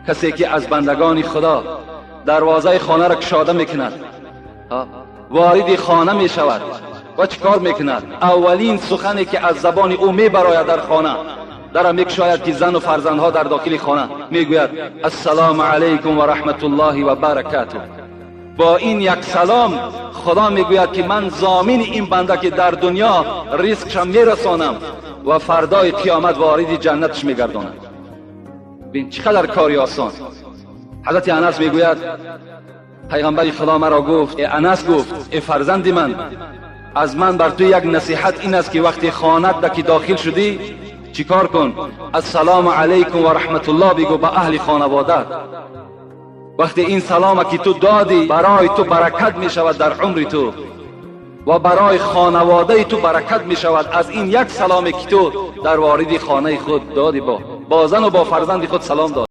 Касе ки аз бандагони Худо дарвозаи хонаро кушода мекунад, вориди хона мешавад ва чӣ кор мекунад? Аввалин сухане ки аз забони ӯ мебарояд дар хона, дара мекушояд ки зану фарзандҳо дар дохили хона, мегӯяд: «Ассалому алайкум ва раҳматуллоҳи ва баракатуҳ». Бо ин як салом Худо мегӯяд, ки ман зомини ин банда, ки дар дунё ризқшам мерасонам ва фардои қиёмат вориди ҷаннаташ мегардонам. Бин, чӣ қадар кори осон. Ҳазрати Анас мегӯяд: пайғамбари Худо маро гуфт, э Анас, гуфт: «Э фарзанди ман, аз ман бар ту як насиҳат ин аст, ки вақте хонат ки дохил шудӣ, чӣ кор кун? Ассалому алайкум ва раҳматуллоҳ бигӯ ба аҳли хонавода. Вақте ин салома ки ту додӣ, барои ту баракат мешавад дар умри ту ва барои хонаводаи ту баракат мешавад аз ин як саломе, ки ту дар вориди хонаи худ додӣ, бо зану бо фарзанди худ салом додӣ».